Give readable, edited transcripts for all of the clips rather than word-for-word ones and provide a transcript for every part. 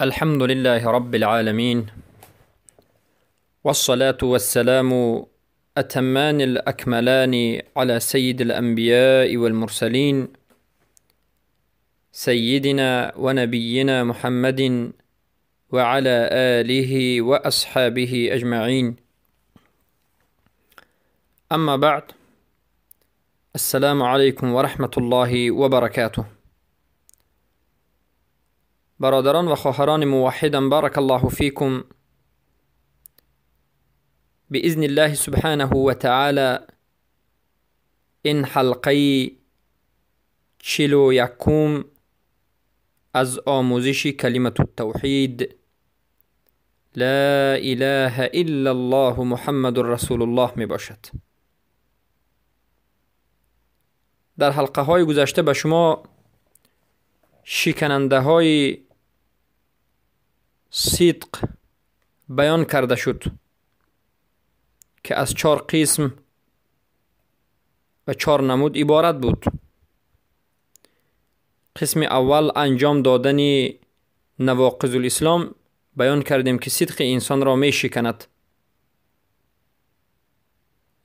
الحمد لله رب العالمين، والصلاة والسلام أتمان الأكملان على سيد الأنبياء والمرسلين، سيدنا ونبينا محمد وعلى آله وأصحابه أجمعين. أما بعد، السلام عليكم ورحمة الله وبركاته. برادران و خواهران موحدم، بارك الله فيكم. بإذن الله سبحانه وتعالى این حلقه 41 از آموزش کلمة التوحید لا اله الا الله محمد رسول الله می باشد. در حلقه های گذشته به شما شکننده های صدق بیان کرده شد که از 4 قسم و 4 نمود عبارت بود. قسم اول انجام دادن نواقض الاسلام بیان کردیم که صدق انسان را می شکند،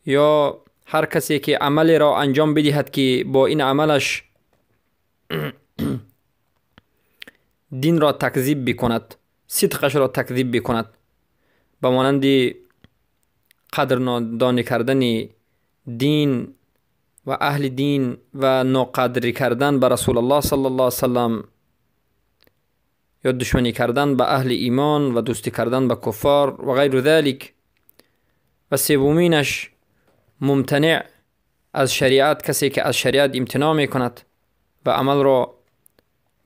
یا هر کسی که عملی را انجام بدهد که با این عملش دین را تکذیب بکند، صدقش را تکذیب بکند، به مانند قدردانی کردن دین و اهل دین و ناقدری کردن به رسول الله صلی الله علیه وسلم، یا دشمنی کردن به اهل ایمان و دوستی کردن به کفار و غیر ذلک. و سومینش ممتنع از شریعت، کسی که از شریعت امتناع میکند و عمل را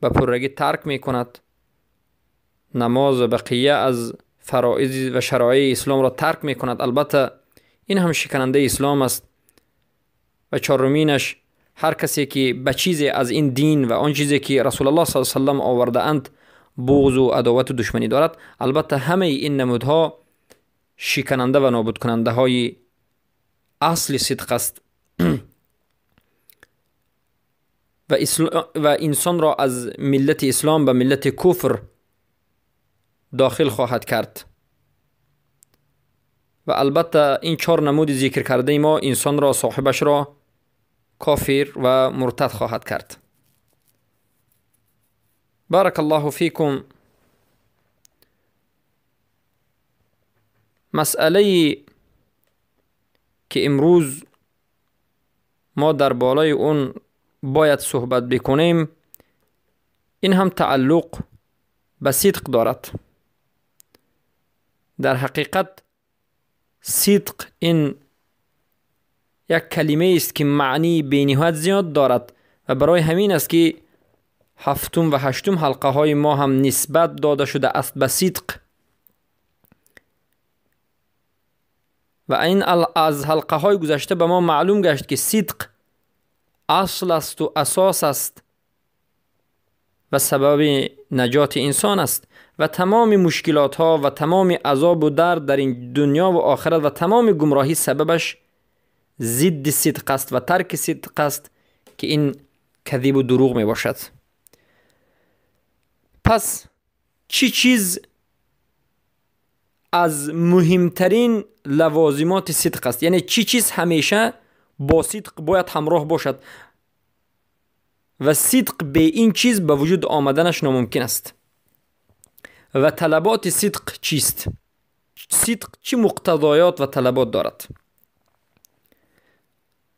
به پرگی ترک میکند، نماز و بقیه از فرائض و شرایع اسلام را ترک میکند، البته این هم شکننده اسلام است. و چهارمینش هر کسی که به چیزی از این دین و آن چیزی که رسول الله صلی الله علیه و سلم آورده اند بغض و عداوت و دشمنی دارد، البته همه این نمودها شکننده و نابود کننده های اصل صدق است و انسان را از ملت اسلام به ملت کفر داخل خواهد کرد. و البته این 4 نمود ذکر کرده ما انسان را، صاحبش را کافر و مرتد خواهد کرد. بارک الله فیکم. مسئله که امروز ما در بالای اون باید صحبت بکنیم، این هم تعلق به صدق دارد. در حقیقت صدق این یک کلمه است که معنی بی‌نهایت زیاد دارد و برای همین است که 7 و 8 حلقه های ما هم نسبت داده شده است به صدق. و این از حلقه های گذشته به ما معلوم گشت که صدق اصل است و اساس است و سبب نجات انسان است و تمام مشکلات ها و تمام عذاب و درد در این دنیا و آخرت و تمام گمراهی سببش ضد صدق است و ترک صدق است که این کذب و دروغ می باشد. پس چی چیز از مهمترین لوازمات صدق است؟ یعنی چی چیز همیشه با صدق باید همراه باشد و صدق به این چیز به وجود آمدنش ناممکن است؟ و طلبات صدق چیست؟ صدق چه مقتضایات و طلبات دارد؟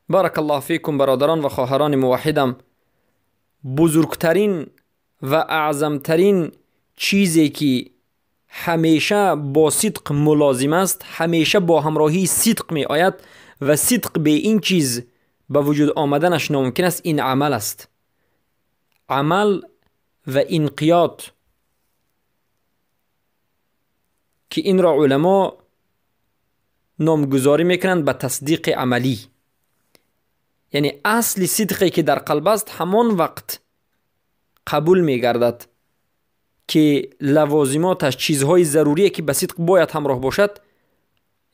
بارک الله فیکم. برادران و خواهران موحدم، بزرگترین و اعظمترین چیزی که همیشه با صدق ملازم است، همیشه با همراهی صدق می آید و صدق به این چیز به وجود آمدنش ناممکن است، این عمل است. عمل و انقیاد که این را علما نامگذاری میکنند به تصدیق عملی. یعنی اصل صدقی که در قلب است همان وقت قبول میگردد که لوازماتش، چیزهای ضروری که به صدق باید همراه باشد،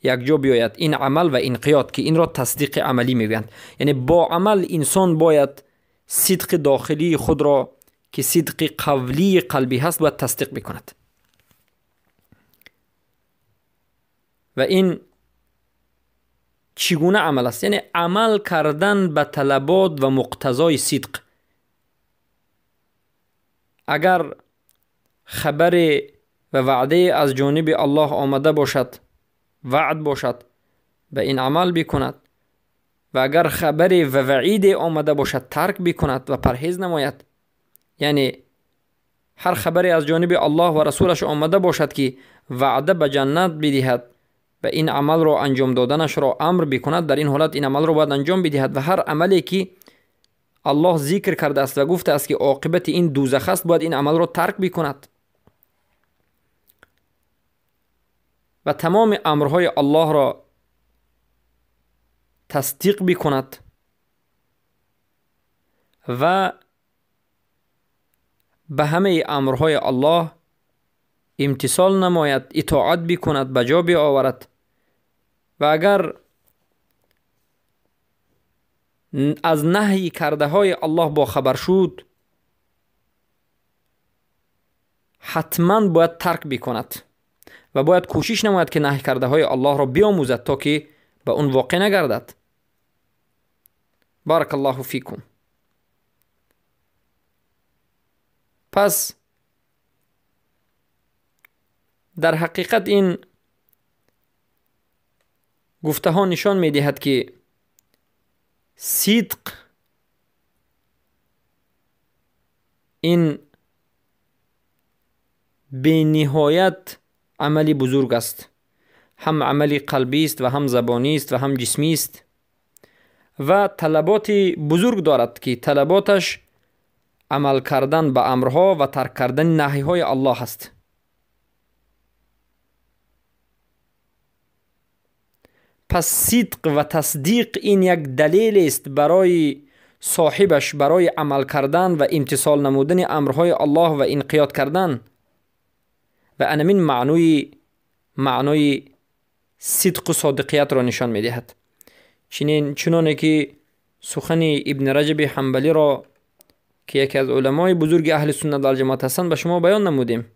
یک جا بیاید. این عمل و انقیاد که این را تصدیق عملی میگویند. یعنی با عمل انسان باید صدق داخلی خود را که صدق قولی قلبی هست باید تصدیق بکند. و این چگونه عمل است؟ یعنی عمل کردن به طلبات و مقتضای صدق. اگر خبر و وعده از جانب الله آمده باشد، وعد باشد، به این عمل بکند، و اگر خبر و وعید آمده باشد ترک بکند و پرهیز نماید. یعنی هر خبری از جانب الله و رسولش آمده باشد که وعده به جنت بدهد و این عمل را انجام دادنش را امر بکند، در این حالت این عمل را باید انجام بدهد. و هر عملی که الله ذکر کرده است و گفته است که عاقبت این دوزخ است، باید این عمل را ترک بکند. و تمام امرهای الله را تصدیق بکند و به همه امرهای الله امتثال نماید، اطاعت بکند، به جا بیاورد. و اگر از نهی کرده های الله با خبر شد، حتما باید ترک بکند و باید کوشش نماید که نهی کرده های الله را بیاموزد تا که به اون واقع نگردد. بارک الله فیکم. پس در حقیقت این گفته ها نشان می دهد که صدق این به نهایت عملی بزرگ است، هم عملی قلبی است و هم زبانی است و هم جسمی است و طلبات بزرگ دارد که طلباتش عمل کردن به امرها و ترک کردن نهی های الله است. پس صدق و تصدیق این یک دلیل است برای صاحبش برای عمل کردن و امتثال نمودن امرهای الله و انقیاد کردن. و انمین معنای صدق و صادقیت را نشان می‌دهد. چنانه که سخن ابن رجب حنبلی را که یکی از علمای بزرگ اهل سنت و الجماعت هستند به شما بیان نمودیم.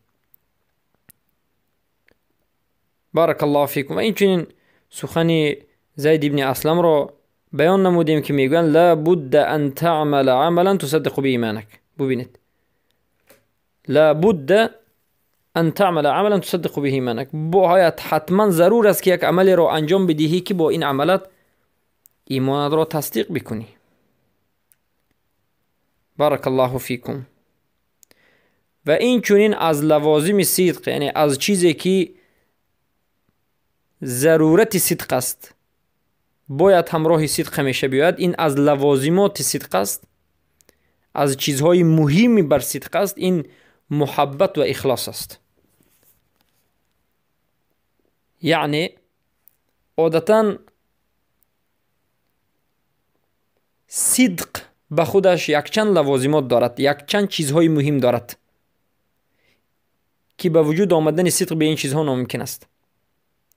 بارک الله فیکم. و این چنین سخن زید ابن اسلم را بیان نمودیم که میگویند لا بد ان تعمل عملا تصدق به ایمانک. ببینید، لا بد ان تعمل عملا تصدق به ایمانک، باید حتما ضرور است که یک عمل را انجام بدهی که با این عملت ایمانت را تصدیق بکنی. بارک الله فیکم. و این چنین از لوازم صدق، یعنی از چیزی که ضرورت صدق است، باید همراه صدق همیشه بیاید، این از لوازمات صدق است، از چیزهای مهمی بر صدق است، این محبت و اخلاص است. یعنی عادتا صدق به خودش یکچند لوازمات دارد، یکچند چیزهای مهم دارد که به وجود آمدن صدق به این چیزها ناممکن است.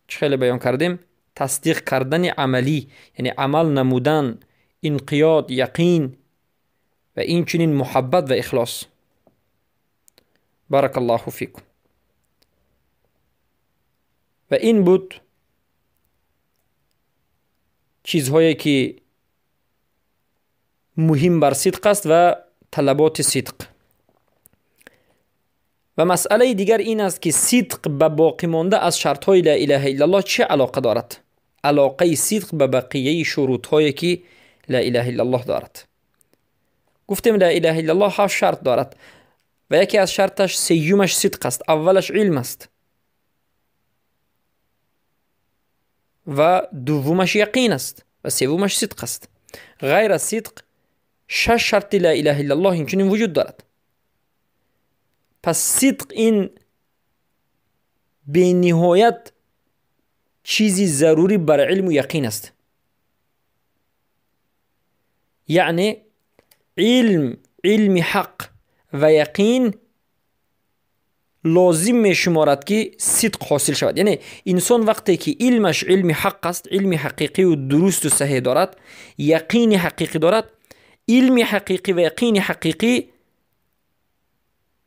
چه خیلی بیان کردیم، تصدیق کردن عملی، یعنی عمل نمودن، انقیاد، یقین و این چنین محبت و اخلاص. بارک الله فیکم. و این بود چیزهایی که مهم بر صدق است و طلبات صدق. و مسئله دیگر این است که صدق به باقی مانده از شرطهای لا اله الا الله چه علاقه دارد؟ علاقه صدق به بقیه شروط هایی که لا اله الا الله دارد. گفتیم لا اله الا الله 7 شرط دارد و یکی از شرطش سیومش صدق است. اولش علم است و دومش یقین است و سومش صدق است. غیر از صدق 6 شرط لا اله الا الله اینچنین وجود دارد. پس صدق این به نهایت چیزی ضروری بر علم و یقین است. یعنی علم حق و یقین لازم می شمارد که صدق حاصل شود. یعنی انسان وقتی که علمش علم حق است، علم حقیقی و درست و صحیح دارد، یقین حقیقی دارد، علم حقیقی و یقین حقیقی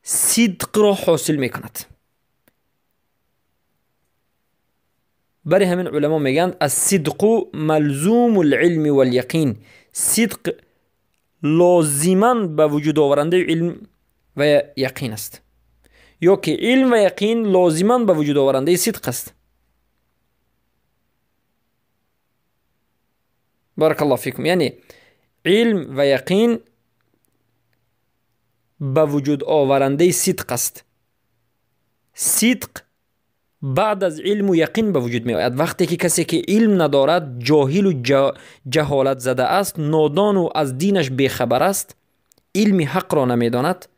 сидқро ҳосил мекунад. Барои ҳамин уламо мегӯянд ас-сидқу малзумул илми вал яқин. Сидқ лозиман ба вуҷуд оварандаи илм ва яқин аст, ё ки илм ва яқин лозиман ба вуҷуд оварандаи сидқ аст. Баракаллоҳу фикум. Яъне илм ва яқин ба вуҷуд оварандаи сидқ аст. Сидқ баъд аз илму яқин ба вуҷуд меояд. Вақте ки касе ки илм надорад, ҷоҳилу ҷаҳолат зада аст, нодону аз динаш бехабар аст, илми ҳақро намедонад,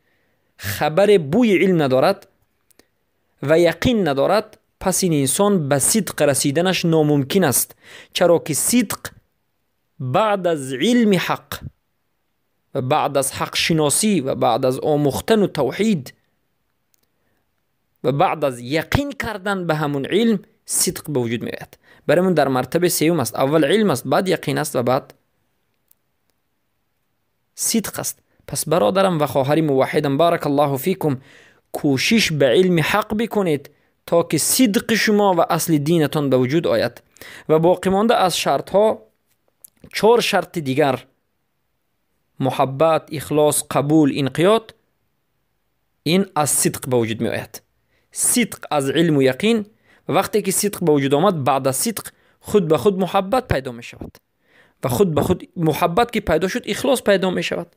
хабаре бӯи илм надорад ва яқин надорад, пас ин инсон ба сидқ расиданаш номумкин аст. Чаро ки сидқ баъд аз илми ҳақ ва баъд аз ҳақшиносӣ ва баъд аз омӯхтану тавҳид ва баъд аз яқин кардан ба ҳамун илм сидқ ба вуҷуд меояд. Барои ҳамин дар мартабаи сеюм аст. Аввал илм аст, баъд яқин аст ва баъд сидқ аст. Пас бародарам ва хоҳари муваҳҳидам, баракаллоҳу фикум, кӯшиш ба илми ҳақ бикунед то ки сидқи шумо ва асли динатон ба вуҷуд ояд. Ва боқӣ монда аз шартҳо чор шарти дигар: муҳаббат, ихлос, қабул, инқиёд, ин аз сидқ ба вуҷуд меояд. Сидқ аз илму яқин. Ва вақте ки сидқ ба вуҷуд омад, баъд аз сидқ худ ба худ муҳаббат пайдо мешавад ва худ ба худ муҳаббат ки пайдо шуд, ихлос пайдо мешавад.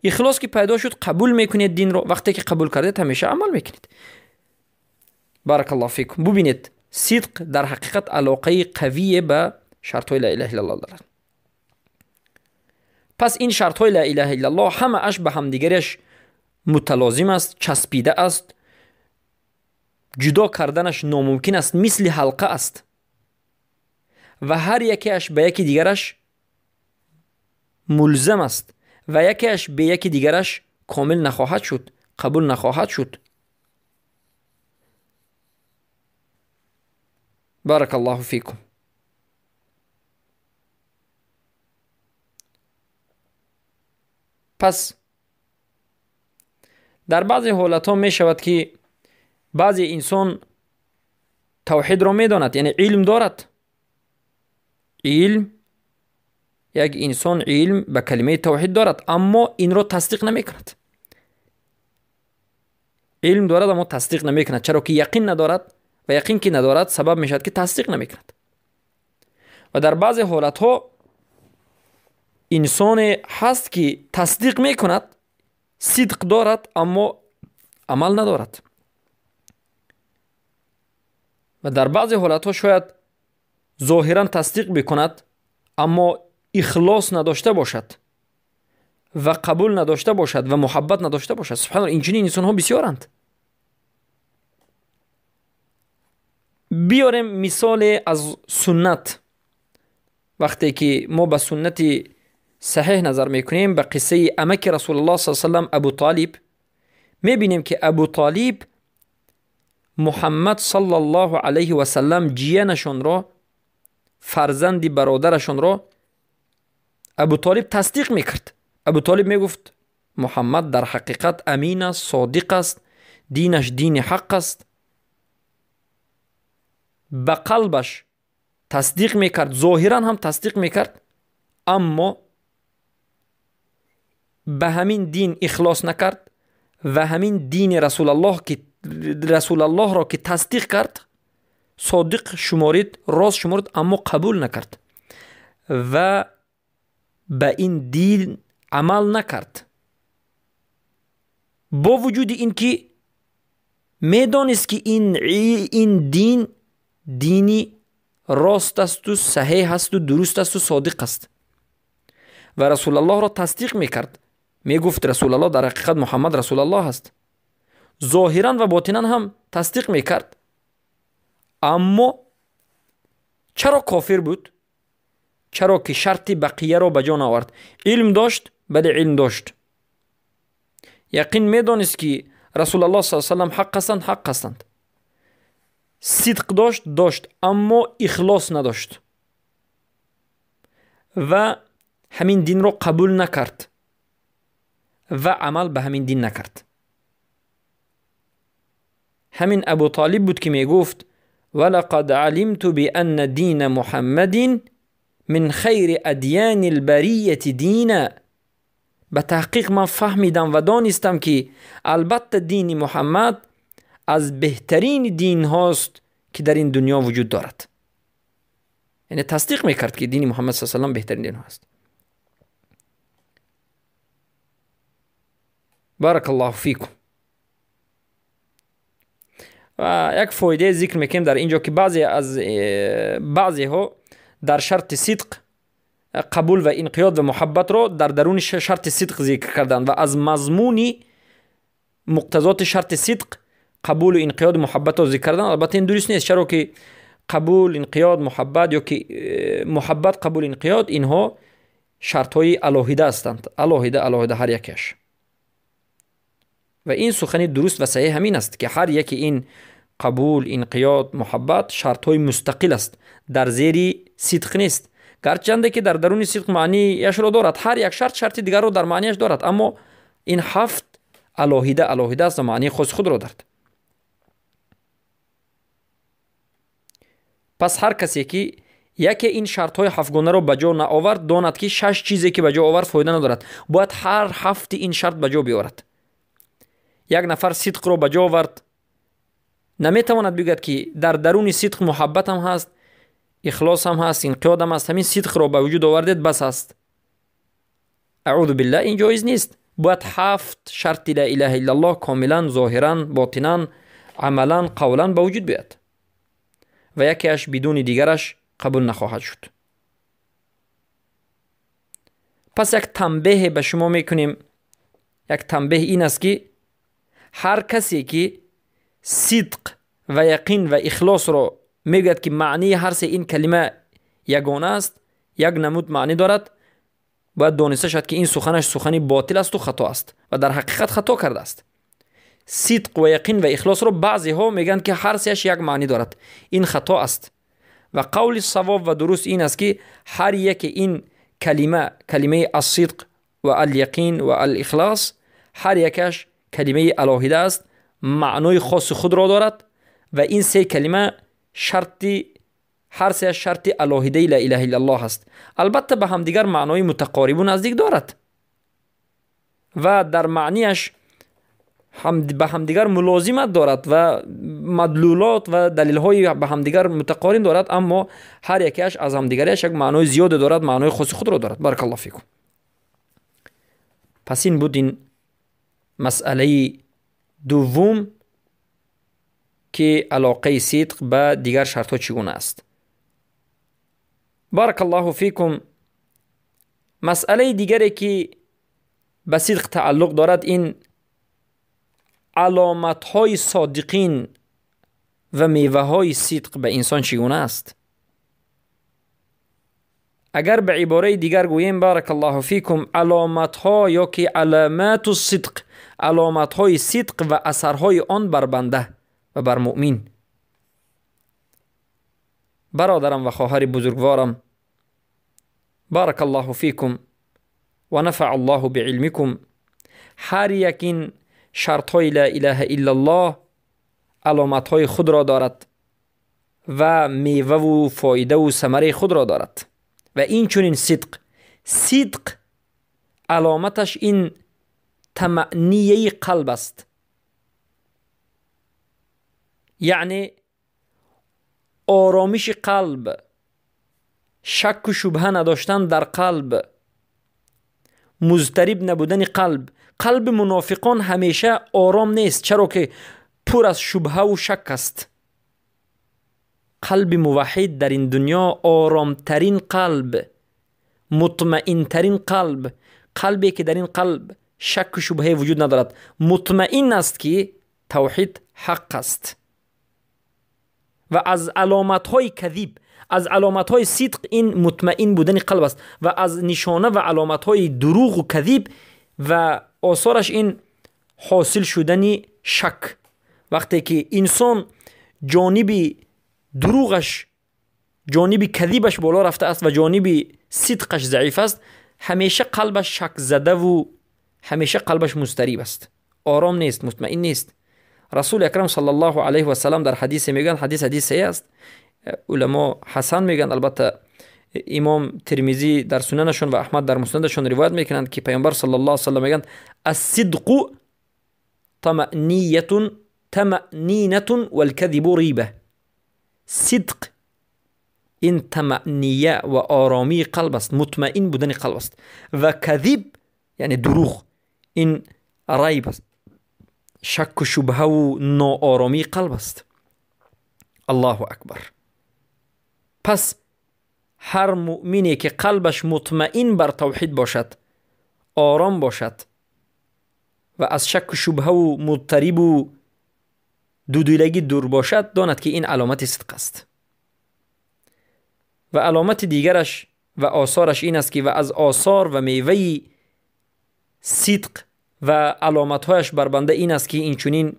Ихлос ки пайдо шуд, қабул мекунед динро. Вақте ки қабул кардед, ҳамеша амал мекунед. Баракаллоҳу фикум. Бубинед, сидқ дар ҳақиқат алоқаи қавие ба шартҳои ла илаҳа иллаллоҳ дорад. Пас ин шартҳои ла илаҳа иллаллоҳ ҳамааш ба ҳамдигараш муталозим аст, часпида аст, ҷудо карданаш номумкин аст, мисли ҳалқа аст ва ҳар якеаш ба яки дигараш мулзам аст ва якеаш бе яки дигараш комил нахоҳад шуд, қабул нахоҳад шуд. Баракаллоҳу фикум. Пас дар баъзе ҳолатҳо мешавад ки баъзе инсон тавҳидро медонад, яъне илм дорад. Илм, як инсон илм ба калимаи тавҳид дорад, аммо инро тасдиқ намекунад. Илм дорад, аммо тасдиқ намекунад, чаро ки яқин надорад ва яқин ки надорад сабаб мешавад ки тасдиқ намекунад. Ва дар баъзе ҳолатҳо инсоне ҳаст ки тасдиқ мекунад, сидқ дорад, аммо амал надорад. Ва дар баъзе ҳолатҳо шояд зоҳиран тасдиқ бикунад, аммо ихлос надошта бошад ва қабул надошта бошад ва муҳаббат надошта бошад. Субҳаналлоҳ, инчунин инсонҳо бисёранд. Биёрем мисоле аз суннат. Вақте ки мо ба суннати саҳеҳ назар мекунем, ба қиссаи амаки Расулуллоҳ саллаллоҳу алайҳи васаллам Абу Толиб, мебинем ки Абу Толиб Муҳаммад саллаллоҳу алайҳи васаллам ҷиянашонро, фарзанди бародарашонро Абу Толиб тасдиқ мекард. Абу Толиб мегуфт Муҳаммад дар ҳақиқат амин аст, содиқ аст, динаш дини ҳақ аст. Ба қалбаш тасдиқ мекард, зоҳиран ҳам тасдиқ мекард, аммо ба ҳамин дин ихлос накард ва ҳамин дини Расулаллоҳро ки тасдиқ кард, содиқ шуморид, рост шуморид, аммо қабул накард ва ба ин дин амал накард. Бо вуҷуди ин ки медонист ки ин дин дини рост асту саҳеҳ асту дуруст асту содиқ аст ва Расулаллоҳро тасдиқ мекард. Мегуфт Расулаллоҳ дар ҳақиқат Муҳаммад Расулаллоҳ аст. Зоҳиран ва ботинан ҳам тасдиқ мекард, аммо чаро кофир буд? Чаро ки шарти бақияро ба ҷо наовард. Илм дошт, бале илм дошт. Яқин медонист ки Расулаллоҳ саллаллоҳу алайҳи васаллам ҳақ ҳастанд, ҳақ ҳастанд. Сидқ дошт, дошт, аммо ихлос надошт ва ҳамин динро қабул накард ва амал ба ҳамин дин накард. ҳамин Абу Толиб буд ки мегуфт: ولقد علمت بأن دين محمد من خير أديان البرية دينا. به تحقیق من فهمیدم و دانستم که البته دین محمد از بهترین دین هاست که در این دنیا وجود دارد. یعنی تصدیق میکرد که دین محمد صلی الله علیه و سلم بهترین دین هاست. بارک الله فیکم. و یک فایده ذکر میکنیم در اینجا که بعضی از بعضی ها در شرط صدق قبول و انقیاد و محبت را در درون شرط صدق ذکر کردند و از مضمون مقتضات شرط صدق قبول و انقیاد و محبت را ذکر کردند. البته این درست نیست، چرا که قبول، انقیاد، محبت یا که محبت، قبول، انقیاد اینها شرط های علاهیده هستند، علاهیده علاهیده هر یکش. و این سخن درست و صحیح همین است که هر یک این قبول، انقیاد، محبت شرط های مستقل است، در زیر صدق نیست. گرچنده که در درون صدق معنیش را دارد، هر یک شرط شرط دیگر را در معنیش دارد، اما این هفت علاهیده علاهیده است و معنی خاص خود را دارد. پس هر کسی که یکی این شرط های هفتگانه را به جا نآورد، داند که شش چیزی که به جا آورد فایده ندارد، باید هر هفت این شرط به جا بیاورد. یک نفر صدق را به جا آورد، نمیتواند بگوید که در درون صدق محبت هم هست، اخلاص هم هست، انقیاد هم هست، همین صدق را به وجود آوردید بس است. اعوذ بالله، این جایز نیست. باید هفت شرط لا اله الا الله کاملا، ظاهرا، باطنا، عملا، قولا به وجود بیاد و یکیش بدون دیگرش قبول نخواهد شد. پس یک تنبیه به شما میکنیم. یک تنبیه این است که هر کسی که صدق و یقین و اخلاص را میگوید که معنی هر سه این کلمه یگانه است، یک نمود معنی دارد، باید دانسته شد که این سخنش سخنی باطل است و خطا است و در حقیقت خطا کرده است. صدق و یقین و اخلاص را بعضی ها میگن که هر سهش یک معنی دارد، این خطا است. و قول صواب و درست این است که هر یک این کلمه، کلمه الصدق و الیقین و الاخلاص، هر یکش کلمه علاهیده است، معنای خاص خود را دارد و این سه کلمه شرط، هر سه شرط علاهیده لا اله الا الله است. البته به همدیگر معنای متقارب و نزدیک دارد و در معنیش هم به همدیگر ملازمت دارد و مدلولات و دلیل‌های به همدیگر متقارن دارد، اما هر یکیش از همدیگرش یک معنای زیاد دارد، معنای خاص خود را دارد. بارک الله فیکم. پس این بود این مسئله دوم که علاقه صدق به دیگر شرط‌ها چگونه است. بارک الله فیکم. مسئله دیگری که به صدق تعلق دارد این علامت‌های صادقین و میوه‌های صدق به انسان چگونه است. اگر به عباره دیگر گوییم بارک الله فیکم، علامت‌ها یا که علامات الصدق، علامت‌های صدق و اثرهای آن بر بنده و بر مؤمن. برادرم و خواهر بزرگوارم، بارک الله فیکم و نفع الله بعلمکم، هر یک این شرط‌های لا اله الا الله علامت‌های خود را دارد و میوه و فایده و ثمره خود را دارد. و این چنین صدق، صدق علامتش این طمأنینه قلب است، یعنی آرامش قلب، شک و شبهه نداشتن در قلب، مضطرب نبودن قلب. قلب منافقان همیشه آرام نیست، چرا که پر از شبهه و شک است. قلب موحد در این دنیا آرامترین قلب، مطمئن ترین قلب، قلبی که در این قلب شک و شبهه وجود ندارد، مطمئن است که توحید حق است. و از علامت‌های کذب، از علامت‌های صدق این مطمئن بودن قلب است و از نشانه و علامت‌های دروغ و کذب و آثارش این حاصل شدن شک. وقتی که انسان جانب دروغش، جانب کذبش بالا رفته است و جانب صدقش ضعیف است، همیشه قلبش شک زده و همیشه قلبش مضطرب است، آرام نیست، مطمئن نیست. Расули Акрам саллаллоҳу алайҳи васаллам дар ҳадисе мегӯянд, ҳадис ҳадис саҳеҳ аст, уламо ҳасан мегӯянд, албатта имом Термизӣ дар сунанашон ва Аҳмад дар муснадашон ривоят мекунанд, ки Паёмбар саллаллоҳу алайҳи васаллам мегӯянд: الصدق طمأنينة والكذب ريبة. صدق ин тамаъния ва оромии қалб аст, мутмаин будани қалб аст, ва кадиб яъне дурӯғ ин райб аст, шакку шубҳаву нооромии қалб аст. Аллоҳу акбар. Пас ҳар муъмине ки қалбаш мутмаин бар тавҳид бошад, ором бошад ва аз шакку шубҳаву мудтарибу дудилагӣ дур бошад, донад ки ин аломати сидқ аст. Ва аломати дигараш ва осораш ин аст ки ва аз осор ва меваи сидқ ва аломатҳояш бар банда ин аст ки инчунин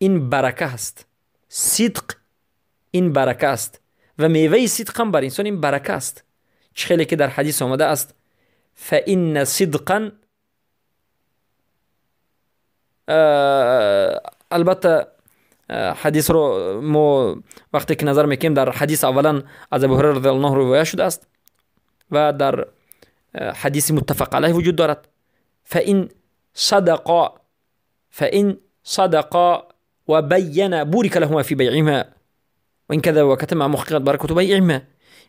ин барака аст. Сидқ ин барака аст ва меваи сидқ ҳам бар инсон ин барака аст. Чӣ хеле ки дар ҳадис омада аст: فإن صدقا. Албатта ҳадисро мо вақте ки назар мекунем, дар ҳадис аввалан аз Абу Ҳурайра радиаллоҳу анҳу ривоят шудааст ва дар ҳадиси муттафақ алайҳ вуҷуд дорад: فإن صدقا وبينا بورك لهما في بيعهما وإن كذب وكتم محققت بركة بيعهما.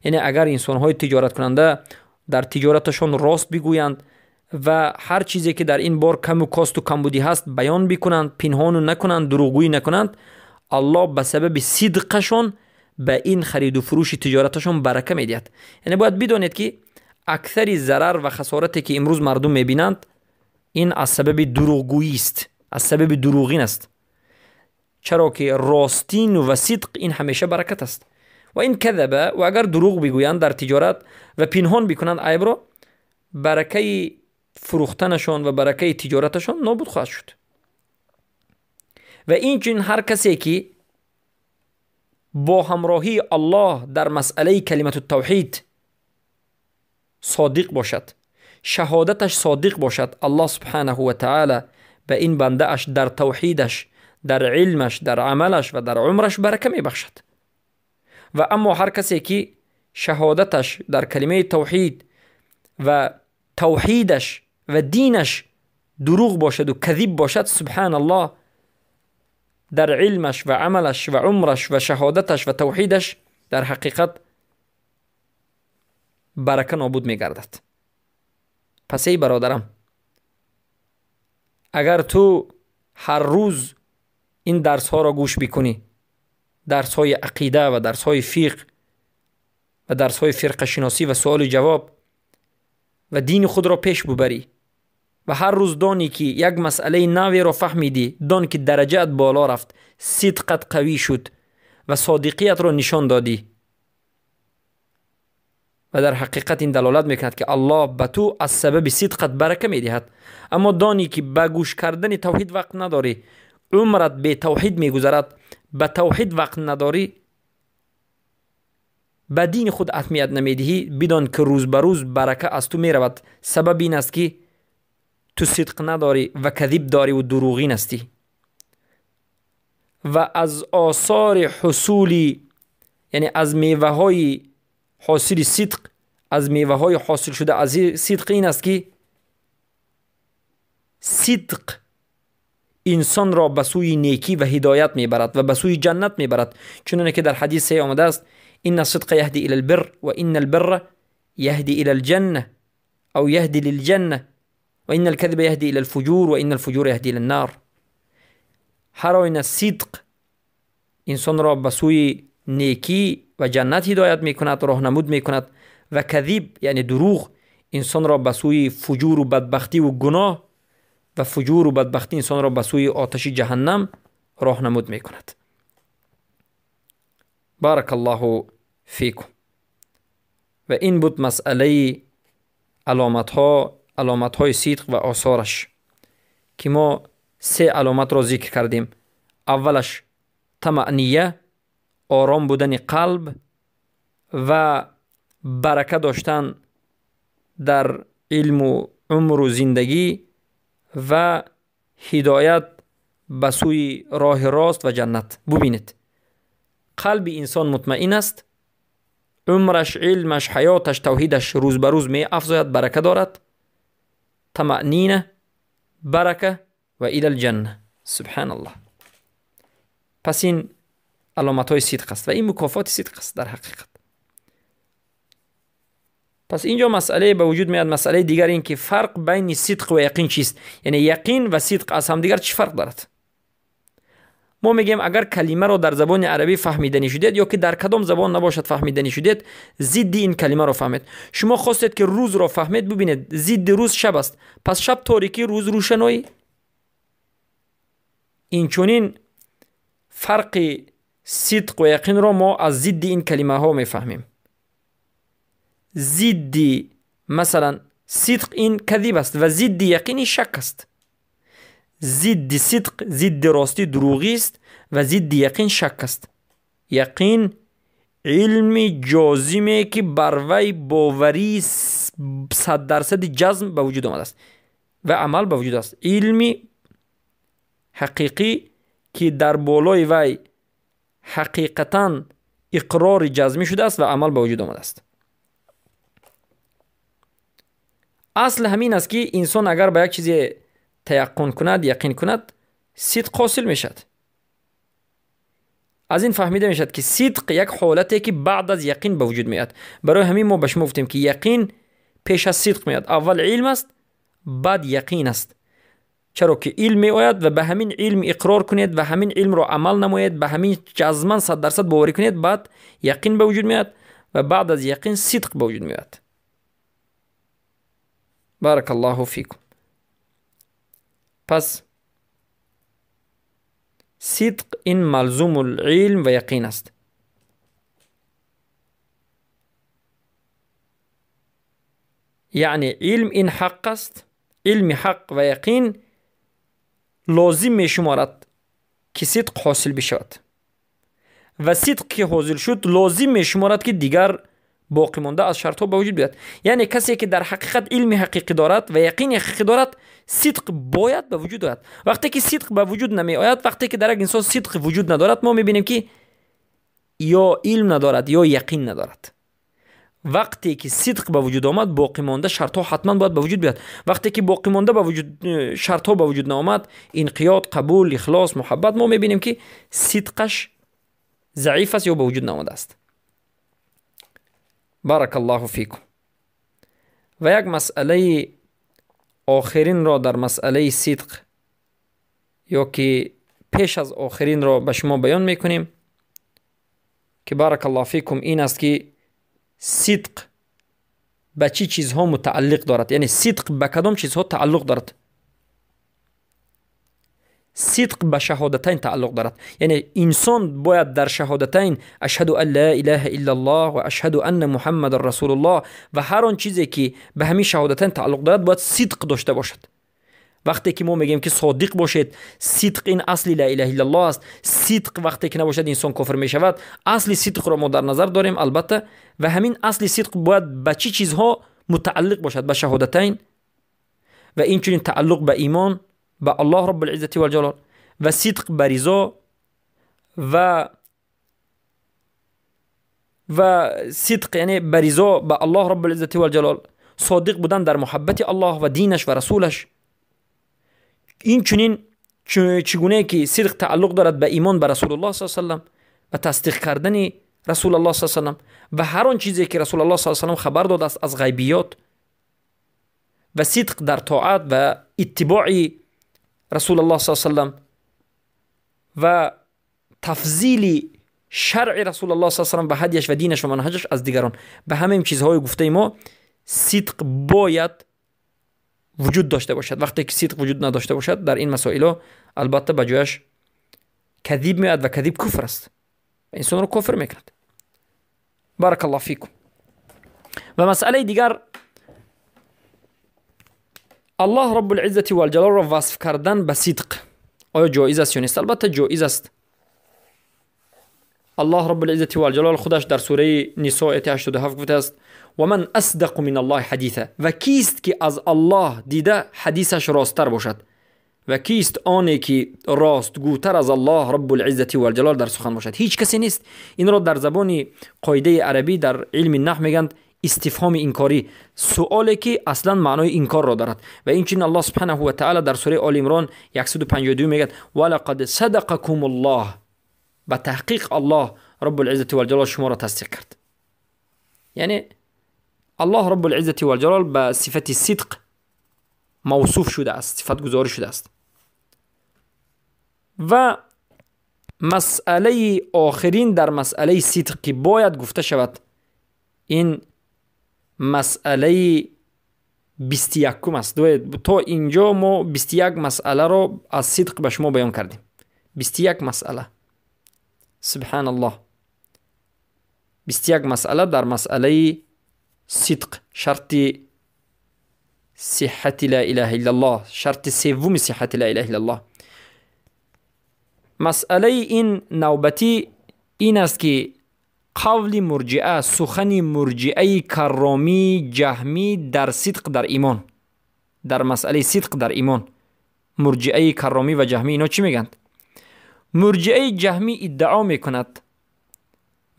یعنی اگر инсонҳои тиҷораткунанда дар тиҷораташон рост бигӯянд ва ҳар чизе ки дар ин бор каму косту камбудӣ ҳаст баён бикунанд, пинҳону накунанд, дурӯғгӯӣ накунанд, Аллоҳ ба сабаби сидқашон ба ин хариду фурӯши тиҷораташон барака медиҳад. Яъне бояд бидонед ки аксари зарар ва хасорате ки имрӯз мардум мебинанд, ин аз сабаби дурӯғгӯист, аз сабаби дурӯғин аст. Чаро ки ростин ва сидқ ин ҳамеша баракат аст. Ва ин кадаба, ва агар дурӯғ бигӯянд дар тиҷорат ва пинҳон бикунанд айбро, баракаи фурӯхтанашон ва баракаи тиҷораташон нобуд хоҳад шуд. Ва инчунин ҳар касе ки бо ҳамроҳии Аллоҳ дар масъалаи калимату тавҳид содиқ бошад, шаҳодаташ содиқ бошад, Аллоҳ субҳанаҳу ва таъала ба ин бандааш дар тавҳидаш, дар илмаш, дар амалаш ва дар умраш барака мебахшад. Ва аммо ҳар касе ки шаҳодаташ дар калимаи тавҳид ва тавҳидаш ва динаш дурӯғ бошаду кадиб бошад, субҳаналлоҳ, дар илмаш ва амалаш ва умраш ва шаҳодаташ ва тавҳидаш дар ҳақиқат барака нобуд мегардад. Пас эй бародарам, агар ту ҳар рӯз ин дарсҳоро гӯш бикунӣ, дарсҳои ақида ва дарсҳои фиқҳ ва дарсҳои фирқашиносӣ ва суолу ҷавоб ва дини худро пеш бубарӣ ва ҳар рӯз донӣ ки як масъалаи наверо фаҳмидӣ, дон ки дараҷаат боло рафт, сидқат қавӣ шуд ва содиқиятро нишон додӣ. Ва дар ҳақиқат ин далолат мекунад ки Аллоҳ ба ту аз сабаби сидқат барака медиҳад. Аммо донӣ ки ба гӯш кардани тавҳид вақт надорӣ, умрат бетавҳид мегузарад, ба тавҳид вақт надорӣ, ба дини худ аҳамият намедиҳӣ, бидон ки рӯз ба рӯз барака аз ту меравад. Сабаб ин аст ки ту сидқ надорӣ ва кадиб дорӣ ву дурӯғин ҳастӣ. Ва аз осори ҳусули, яъне аз меваҳои ҳосили сидқ, аз меваҳои ҳосил шуда аз сидқ ин аст ки сидқ инсонро ба сӯи некӣ ва ҳидоят мебарад ва ба сӯи ҷаннат мебарад. Чуноне ки дар ҳадис саҳеҳ омадааст: إن الصدق يهدي إلى البر وإن البر يهدي إلى الجنة أو يهدي للجنة وإن الكذب يهدي إلى الفجور وإن الفجور يهدي إلى النار. ҳар оина сидқ инсонро ба сӯи некӣ ва ҷаннат ҳидоят мекунад, роҳнамуд мекунад, ва кадиб яъне дурӯғ инсонро ба сӯи фуҷуру бадбахтиву гуноҳ ва фуҷуру бадбахтӣ инсонро ба сӯи оташи ҷаҳаннам роҳнамуд мекунад. Баракаллоҳу фикум. Ва ин буд масъалаи аломатҳо, аломатҳои сидқ ва осораш, ки мо се аломатро зикр кардем. Аввалаш тамаъния, ором будани қалб ва барака доштан дар илму умру зиндагӣ ва ҳидоят به سوی راه راست و جنت. ببینید قلب انسان مطمئن است، عمرش، علمش، حیاتش، توحیدش روز به روز می افزاید، برکه دارد، طمأنینه، برکه و الی الجنه. سبحان الله. پس این علامت های صدق است و این مکافات صدق است در حقیقت. پس اینجا مسئله به وجود میاد، مسئله دیگر این که فرق بین صدق و یقین چیست؟ یعنی یقین و صدق از هم دیگر چی فرق دارد؟ ما میگیم اگر کلمه را در زبان عربی فهمیدنی شدید یا که در کدام زبان نباشد فهمیدنی شدید، ضد این کلمه را فهمید. شما خواستید که روز را فهمید، ببینید ضد روز شب است، پس شب تاریکی، روز روشنایی. این چنین فرق صدق و یقین را ما از ضد این کلمه ها میفهمیم. ضد مثلا صدق این کذب است و ضد یقین شک است. ضد صدق، ضد راستی دروغی است و ضد یقین شک است. یقین علم جازمه که بر وی باوری 100% جزم به وجود آمده است و عمل به وجود است. علم حقیقی که در بالای وی حقیقتا اقرار جزمی شده است و عمل به وجود آمده است. اصل همین است که انسان اگر به یک چیزی تیقن کند، یقین کند، صدق حاصل میشد. از این فهمیده میشد که صدق یک حالته که بعد از یقین به وجود میاد. برای همین ما به شما گفتیم که یقین پیش از صدق میاد. اول علم است، بعد یقین است. چرا که علم میآید و به همین علم اقرار کنید و همین علم را عمل نمایید، به همین جزما 100% باوری کنید، بعد یقین به وجود میاد و بعد از یقین صدق به وجود میاد. بارک الله فیکم. پس صدق این ملزوم العلم و یقین است. یعنی علم این حق است، علم حق و یقین لازم می شمارد که صدق حاصل بشود و صدق که حاصل شد لازم می شمارد که دیگر باقی مانده از شرط ها به وجود بیاد. یعنی کسی که در حقیقت علم حقیقی دارد و یقین حقیقی دارد، صدق باید به وجود آید. وقتی که صدق به وجود نمی آید، وقتی که در یک انسان صدق وجود ندارد، ما میبینیم که یا علم ندارد یا یقین ندارد. وقتی که صدق به وجود آمد، باقی مانده شرط ها حتما باید به وجود بیاد. وقتی که باقی مانده به وجود شرط ها به وجود نآمد، انقیاد، قبول، اخلاص، محبت، ما میبینیم که صدقش ضعیف است یا به وجود نآمده است. بارک الله فیکم. و یک مسئله آخرین را در مسئله صدق یا که پیش از آخرین را به شما بیان میکنیم که بارک الله فیکم این است که صدق به چی چیزها متعلق دارد. یعنی صدق به کدام چیزها تعلق دارد؟ صدق به شهادتین تعلق دارد. یعنی انسان باید در شهادتین اشهد ان لا اله الا الله و اشهد ان محمد رسول الله و هر آن چیزی که به همین شهادتین تعلق دارد باید صدق داشته باشد. وقتی که ما میگیم که صادق باشید، صدق این اصل لا اله الا الله است. صدق وقتی که نباشد انسان کافر میشود. اصل صدق را ما در نظر داریم البته، و همین اصل صدق باید به چی چیزها متعلق باشد؟ به شهادتین و این چنین تعلق به ایمان به الله رب العزة والجلال و صدق به رضا و صدق یعنی به رضا به الله رب العزة والجلال، صادق بودن در محبت الله و دینش و رسولش. این چنین چگونه که صدق تعلق دارد به ایمان به رسول الله صلی الله علیه و سلم و تصدیق کردن رسول الله صلی الله علیه و سلم و هر آن چیزی که رسول الله صلی الله علیه و سلم خبر داده است از غیبیات، و صدق در طاعت و اتباع رسول الله صلی الله علیه و سلم و تفضیل شرع رسول الله صلی الله علیه و سلم به هدیش و دینش و منهجش از دیگران. به همین چیزهای گفته ما صدق باید وجود داشته باشد. وقتی که صدق وجود نداشته باشد در این مسائل البته به جایش کذب میاد و کذب کفر است، انسان رو کفر میکند. بارک الله فیکم. و مسئله دیگر، الله رب العزة والجلال را وصف کردن به صدق آیا جایز است یا نیست؟ البته جایز است. الله رب العزة والجلال خودش در سوره نساء آیه 87 گفته است و من اصدق من الله حدیثا، و کیست که از الله دیده حدیثش راستتر باشد؟ و کیست آنی که راستگوتر از الله رب العزة والجلال در سخن باشد؟ هیچ کسی نیست. این را در زبان قاعده عربی در علم نحو میگند استفهام انکاری، سوالی که اصلا معنای انکار را دارد. و این چنین الله سبحانه و تعالی در سوره آل عمران 152 میگه ولقد صدقکم الله، به تحقیق الله رب العزة والجلال شما را تصدیق کرد. یعنی الله رب العزة والجلال به صفت صدق موصوف شده است، صفت گذاری شده است. و مسئله آخرین در مسئله صدق که باید گفته شود، این مسئله 21 است. تا اینجا ما 21 مسئله را از صدق به شما بیان کردیم. 21 مسئله، سبحان الله، 21 مسئله در مسئله صدق، شرط صحت لا اله الا الله، شرط سوم صحت لا اله الا الله. مسئله این نوبتی این است که قول مرجئه، سخن مرجئه کرامی جهمی در صدق در ایمان، در مسئله صدق در ایمان، مرجئه کرامی و جهمی اینا چی میگند؟ مرجئه جهمی ادعا میکند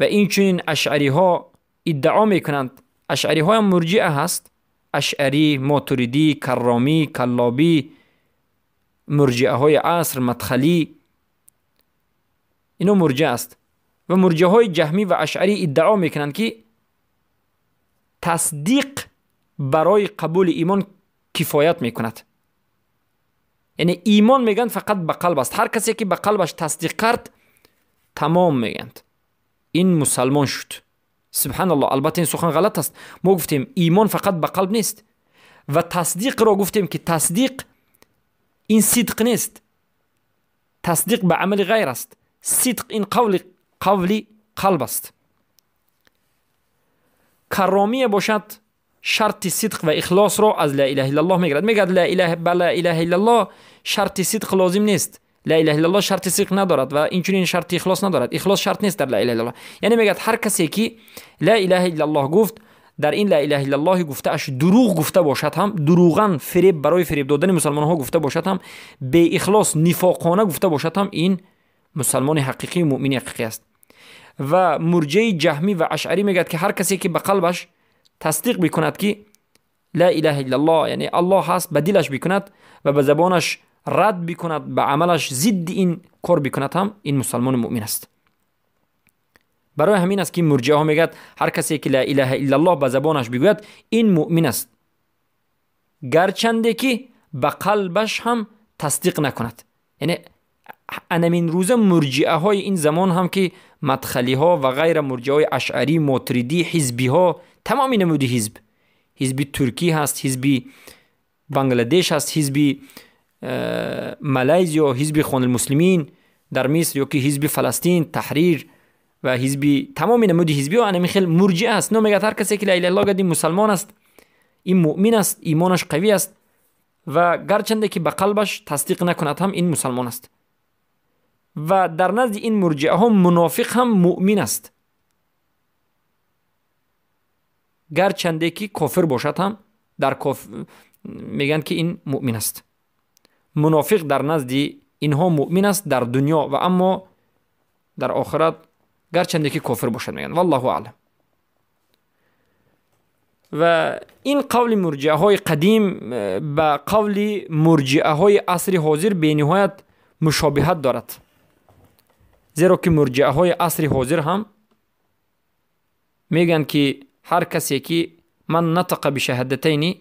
و این چنین اشعری ها ادعا میکنند. اشعری ها هم مرجئه هست، اشعری، ماتریدی، کرامی، کلابی، مرجئه های عصر، مدخلی، اینا مرجئه است. و مرجئه های جهمی و اشعری ادعا میکنند که تصدیق برای قبول ایمان کفایت میکند. یعنی ایمان میگن فقط به قلب است، هر کسی که به قلبش تصدیق کرد تمام میگند این مسلمان شد. سبحان الله، البته این سخن غلط است. ما گفتیم ایمان فقط به قلب نیست و تصدیق را گفتیم که تصدیق این صدق نیست، تصدیق به عمل غیر است. صدق این قول قلب است. کرامیه باشد شرط صدق و اخلاص را از لا اله الا الله میگیرد. میگه لا اله بلا اله الا الله شرط صدق لازم نیست، لا اله الا الله شرط صدق ندارد و اینچنین شرط اخلاص ندارد. اخلاص شرط نیست در لا اله الا الله. یعنی میگه هر کسی که لا اله الا الله گفت، در این لا اله الا الله گفته اش دروغ گفته باشد هم، دروغا فریب برای فریب دادن مسلمان ها گفته باشد هم، به اخلاص نفاقانه گفته باشد هم، این مسلمان حقیقی مؤمن حقیقی است. و مرجع جهمی و اشعری میگه که هر کسی که به قلبش تصدیق بکند که لا اله الا الله، یعنی الله هست، به دلش بکند و به زبانش رد بکند، به عملش ضد این کار بکند هم، این مسلمان مؤمن است. برای همین است که مرجعه ها میگد هر کسی که لا اله الا الله به زبانش بگوید این مؤمن است، گرچنده که به قلبش هم تصدیق نکند. یعنی انمین روزه مرجعه های این زمان هم که مدخلی ها و غیر مرجعه های اشعری، ماتریدی، حزبی ها، تمام نمود حزب، حزب ترکی هست، حزب بنگلادش هست، حزب مالایزیا، حزب خان المسلمین در مصر، یا که حزب فلسطین تحریر و حزب، تمام نمود حزبی ها انمی خیلی مرجعه است. نو میگه هر کسی که لا اله الا الله گفت مسلمان است، این مؤمن است، ایمانش قوی است و گرچنده که به قلبش تصدیق نکند هم این مسلمان است. و در نزد این مرجعه ها منافق هم مؤمن است، گرچنده که کافر باشد هم در میگن که این مؤمن است. منافق در نزد اینها مؤمن است در دنیا و اما در آخرت گرچنده که کافر باشد میگن. والله اعلم. و این قول مرجعه های قدیم به قول مرجعه های عصر حاضر به نهایت مشابهت دارد، زیرا که مرجعه های عصر حاضر هم میگن که هر کسی که من نطق بشهادتین،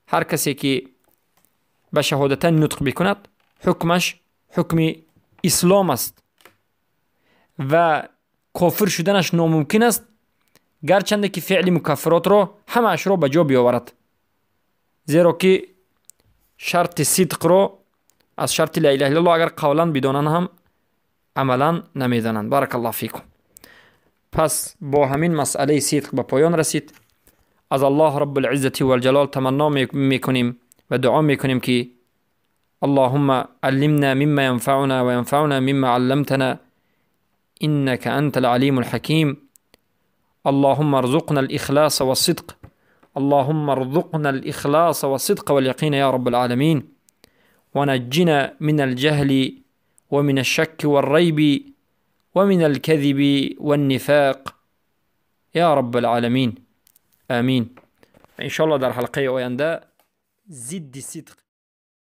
هر کسی که به شهادتین نطق بکند حکمش حکم اسلام است و کافر شدنش ناممکن است، گرچنده که فعل مکفرات را همه را به جا بیاورد، زیرا که شرط صدق را از شرط لا اله الا الله اگر قولا بدانند هم عملا نمیدانند. بارک الله فیکم. پس با همین مسئله صدق به پایان رسید. از الله رب العزة والجلال تمنا میکنیم و دعا میکنیم که اللهم علمنا مما ينفعنا وينفعنا مما علمتنا إنك أنت العليم الحكيم. اللهم ارزقنا الإخلاص والصدق، اللهم ارزقنا الإخلاص والصدق واليقين يا رب العالمين. ونجنا من الجهل ومن الشك والريب ومن الكذب والنفاق يا رب العالمين، آمین. انشالله در حلقه آینده ضد صدق.